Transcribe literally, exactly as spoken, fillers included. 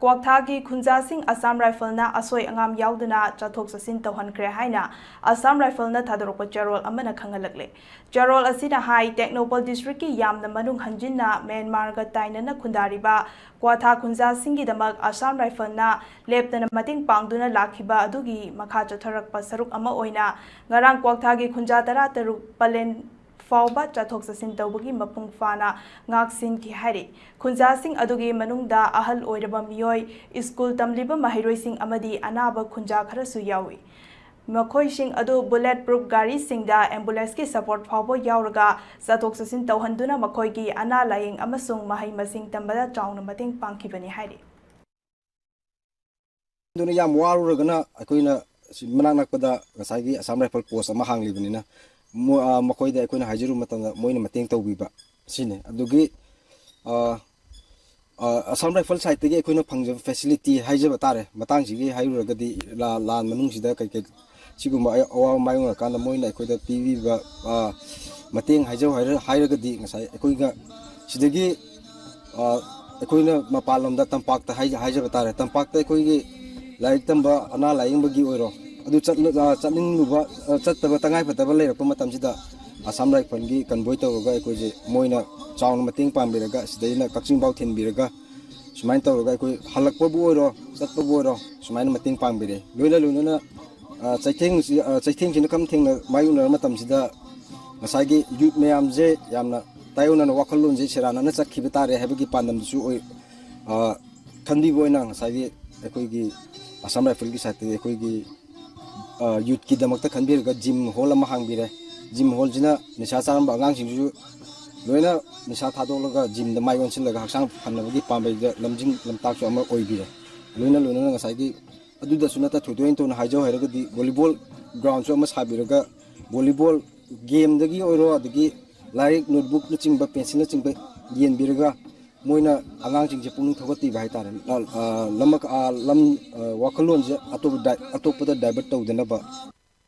ꯀ꯭ꯋꯥꯛꯊꯥꯒꯤ ꯈꯨꯟꯖꯥꯁꯤꯡ ꯑꯁꯥꯝ ꯔꯥꯏꯐꯜꯅ ꯑꯁꯣꯏ ꯑꯉꯥꯝ ꯌꯥꯎꯗꯅ ꯆꯠꯊꯣꯛ ꯆꯠꯁꯤꯟ ꯇꯧꯍꯟꯈ꯭ꯔꯦ ꯍꯥꯏꯅ ꯑꯁꯥꯝ ꯔꯥꯏꯐꯜꯅ ꯊꯥꯗꯣꯔꯛꯄ ꯆꯦꯔꯣꯜ ꯑꯃꯅ ꯈꯪꯍꯜꯂꯛꯂꯦ꯫ ꯆꯦꯔꯣꯜ ꯑꯁꯤꯅ ꯍꯥꯏ, ꯇꯦꯡꯅꯧꯄꯜ ꯗꯤꯁꯇ꯭ꯔꯤꯛꯀꯤ ꯌꯥꯝꯅ ꯃꯅꯨꯡ ꯍꯟꯖꯤꯟꯅ ꯃ꯭ꯌꯥꯟꯃꯥꯔꯒ ꯇꯥꯏꯅꯅ ꯈꯨꯟꯗꯥꯔꯤꯕ ꯀ꯭ꯋꯥꯊꯥ ꯈꯨꯟꯖꯥꯁꯤꯡꯒꯤꯗꯃꯛ ꯑꯁꯥꯝ ꯔꯥꯏꯐꯜꯅ ꯂꯦꯞꯇꯅ ꯃꯇꯦꯡ ꯄꯥꯡꯗꯨꯅ ꯂꯥꯛꯈꯤꯕ ꯑꯗꯨꯒꯤ ꯃꯈꯥ ꯆꯠꯊꯔꯛꯄ ꯁꯔꯨꯛ ꯑꯃ ꯑꯣꯏꯅ ꯉꯔꯥꯡ ꯀ꯭ꯋꯥꯛꯊꯥꯒꯤ ꯈꯨꯟꯖꯥ ꯇꯔꯥꯇꯔꯨꯛ ꯄꯂꯦꯟ ꯐꯥꯎꯕ ꯆꯠꯊꯣꯛ ꯆꯠꯁꯤꯟ ꯇꯧꯕꯒꯤ ꯃꯄꯨꯡ ꯐꯥꯅ ꯉꯥꯛ ꯁꯦꯟꯈꯤ ꯍꯥꯏꯔꯤ꯫ ꯈꯨꯟꯖꯥꯁꯤꯡ ꯑꯗꯨꯒꯤ ꯃꯅꯨꯡꯗ ꯑꯍꯜ ꯑꯣꯏꯔꯕ ꯃꯤꯑꯣꯏ, ꯁ꯭ꯀꯨꯜ ꯇꯝꯂꯤꯕ ꯃꯍꯩꯔꯣꯏꯁꯤꯡ ꯑꯃꯗꯤ ꯑꯅꯥꯕ ꯈꯨꯟꯖꯥ ꯈꯔꯁꯨ ꯌꯥꯎꯏ꯫ ꯃꯈꯣꯏꯁꯤꯡ ꯑꯗꯨ bullet proof ꯒꯥꯔꯤꯁꯤꯡꯗ ambulance ꯀꯤ support ꯐꯥꯎꯕ ꯌꯥꯎꯔꯒ ꯆꯠꯊꯣꯛ ꯆꯠꯁꯤꯟ ꯇꯧꯍꯟꯗꯨꯅ ꯃꯈꯣꯏꯒꯤ ꯑꯅꯥ ꯂꯥꯌꯦꯡ ꯑꯃꯁꯨꯡ ꯃꯍꯩ ꯃꯁꯤꯡ ꯇꯝꯕꯗ ꯆꯥꯎꯅ ꯃꯇꯦꯡ ꯄꯥꯡꯈꯤꯕꯅꯤ ꯍꯥꯏꯔꯤ꯫ ꯑꯗꯨꯅ ꯌꯥꯝ ꯋꯥꯔꯨꯔꯒꯅ ꯑꯩꯈꯣꯏꯅ ꯁꯤ ꯃꯅꯥꯛ ꯅꯛꯄꯗ ꯉꯁꯥꯏꯒꯤ ꯑꯁꯥꯝ ꯔꯥꯏꯐꯜ ꯄꯣꯁ ꯑꯃ ꯍꯥꯡꯂꯤꯕꯅꯤꯅ, ꯃꯣ-, ꯑ, ꯃꯈꯣꯏꯗ ꯑꯩꯈꯣꯏꯅ ꯍꯥꯏꯖꯔꯨꯕ ꯃꯇꯝꯗ ꯃꯣꯏꯅ ꯃꯇꯦꯡ ꯇꯧꯕꯤꯕ ꯁꯤꯅꯤ꯫ ꯑꯗꯨꯒꯤ, ꯑ, ꯑ, ꯑꯁꯥꯝ ꯔꯥꯏꯐꯜ ꯁꯥꯏꯠꯇꯒꯤ ꯑꯩꯈꯣꯏꯅ ꯐꯪꯖꯕ facility ꯍꯥꯏꯖꯕ ꯇꯥꯔꯦ, ꯃꯇꯥꯡꯁꯤꯒꯤ ꯍꯥꯏꯔꯨꯔꯒꯗꯤ ꯂꯥ-, ꯂꯥꯟ ꯃꯅꯨꯡꯁꯤꯗ ꯀꯩꯀꯩ ꯁꯤꯒꯨꯝꯕ ꯑꯋꯥꯕ ꯃꯥꯌꯣꯛꯅꯔꯀꯥꯟꯗ ꯃꯣꯏꯅ ꯑꯩꯈꯣꯏꯗ ꯄꯤꯕꯤꯕ, ꯑ, ꯃꯇꯦꯡ ꯍꯥꯏꯖꯧ ꯍꯥꯏꯔ-, ꯍꯥꯏꯔꯒꯗꯤ ꯉꯁꯥꯏ ꯑꯩꯈꯣꯏꯒ ꯁꯤꯗꯒꯤ, ꯑ, ꯑꯩꯈꯣꯏꯅ ꯃꯄꯥꯟꯂꯣꯝꯗ ꯇꯝꯄꯥꯛꯇ ꯍꯥꯏ-, ꯍꯥꯏꯖꯕ ꯇꯥꯔꯦ, ꯇꯝꯄꯥꯛꯇ ꯑꯩꯈꯣꯏꯒꯤ ꯂꯥꯏꯔꯤꯛ ꯇꯝꯕ ꯑꯅꯥ ꯂꯥꯏꯌꯦꯡꯕꯒꯤ ꯑꯣꯏꯔꯣ, ꯑꯗꯨ ꯆꯠꯂ-, ꯑ, ꯆꯠꯅꯤꯡꯂꯨꯕ, ꯑ, ꯆꯠꯇꯕ ꯇꯉꯥꯏꯐꯗꯕ ꯂꯩꯔꯛꯄ ꯃꯇꯝꯁꯤꯗ ꯑꯁꯥꯝ ꯔꯥꯏꯐꯜꯒꯤ convoy ꯇꯧꯔꯒ ꯑꯩꯈꯣꯏꯁꯦ ꯃꯣꯏꯅ ꯆꯥꯎꯅ ꯃꯇꯦꯡ ꯄꯥꯡꯕꯤꯔꯒ ꯁꯤꯗꯩꯅ ꯀꯛꯆꯤꯡ ꯐꯥꯎ ꯊꯤꯟꯕꯤꯔꯒ ꯁꯨꯃꯥꯏꯅ ꯇꯧꯔꯒ ꯑꯩꯈꯣꯏ ꯍꯜꯂꯛꯄꯕꯨ ꯑꯣꯏꯔꯣ, ꯆꯠꯄꯕꯨ ꯑꯣꯏꯔꯣ, ꯁꯨꯃꯥꯏꯅ ꯃꯇꯦꯡ ꯄꯥꯡꯕꯤꯔꯦ꯫ ꯂꯣꯏꯅ ꯂꯣꯏꯅꯅ, ꯑ, ꯆꯩꯊꯦꯡꯁꯤ, ꯑ, ꯆꯩꯊꯦꯡꯁꯤꯅ ꯀꯝ ꯊꯦꯡꯅ ꯃꯥꯌꯣꯛꯅꯔ ꯃꯇꯝꯁꯤꯗ ꯉꯁꯥꯏꯒꯤ youth ꯃꯌꯥꯝꯁꯦ ꯌꯥꯝꯅ ꯇꯥꯏꯌꯣꯟꯅꯅ ꯋꯥꯈꯜꯂꯣꯟꯁꯦ ꯁꯦꯔꯥꯟꯅꯅ ꯆꯠꯈꯤꯕ ꯇꯥꯔꯦ ꯍꯥꯏꯕꯒꯤ ꯄꯥꯟꯗꯝꯗꯨꯁꯨ ꯑꯣꯏ-, ꯑ, ꯈꯟꯕꯤꯕ ꯑꯣꯏꯅ ꯉꯁꯥꯏꯒꯤ ꯑꯩꯈꯣꯏꯒꯤ ꯑꯁꯥꯝ ꯔꯥꯏꯐꯜꯒꯤ ꯁꯥꯏꯠꯇꯒꯤ ꯑꯩꯈꯣꯏꯒꯤ, ꯑ, youth ꯀꯤꯗꯃꯛꯇ ꯈꯟꯕꯤꯔꯒ gym hall ꯑꯃ ꯍꯥꯡꯕꯤꯔꯦ꯫ Gym hall ꯁꯤꯅ ꯅꯤꯁꯥ ꯆꯥꯔꯝꯕ ꯑꯉꯥꯡꯁꯤꯡꯁꯨ ꯂꯣꯏꯅ ꯅꯤꯁꯥ ꯊꯥꯗꯣꯛꯂꯒ gym ꯗ ꯃꯥꯏ ꯑꯣꯟꯁꯤꯜꯂꯒ ꯍꯛꯆꯥꯡ ꯐꯅꯕꯒꯤ ꯄꯥꯝꯕꯩꯗ ꯂꯝꯖꯤꯡ ꯂꯝꯇꯥꯛꯁꯨ ꯑꯃ ꯑꯣꯏꯕꯤꯔꯦ꯫ ꯂꯣꯏꯅ ꯂꯣꯏꯅꯅ ꯉꯁꯥꯏꯒꯤ ꯑꯗꯨꯗꯁꯨ ꯅꯠꯇ ꯊꯣꯏꯗꯣꯛ ꯍꯦꯟꯗꯣꯛꯅ ꯍꯥꯏꯖꯧ ꯍꯥꯏꯔꯒꯗꯤ volleyball ground ꯁꯨ ꯑꯃ ꯁꯥꯕꯤꯔꯒ volleyball game ꯗꯒꯤ ꯑꯣꯏꯔꯣ, ꯑꯗꯒꯤ ꯂꯥꯏꯔꯤꯛ, notebook ꯅꯆꯤꯡꯕ, pencil ꯅꯆꯤꯡꯕ ꯌꯦꯟꯕꯤꯔꯒ ꯃꯣꯏꯅ ꯑꯉꯥꯡꯁꯤꯡꯁꯦ ꯄꯨꯛꯅꯤꯡ ꯊꯧꯒꯠꯄꯤꯕ ꯍꯥꯏꯇꯥꯔꯦ꯫ ꯂ-, ꯑ, ꯂꯃꯛ-, ꯑ, ꯂꯝ, ꯑ, ꯋꯥꯈꯜꯂꯣꯟꯁꯦ ꯑꯇꯣꯞꯄ ꯗꯥꯏ-, ꯑꯇꯣꯞꯄꯗ divert ꯇꯧꯗꯅꯕ꯫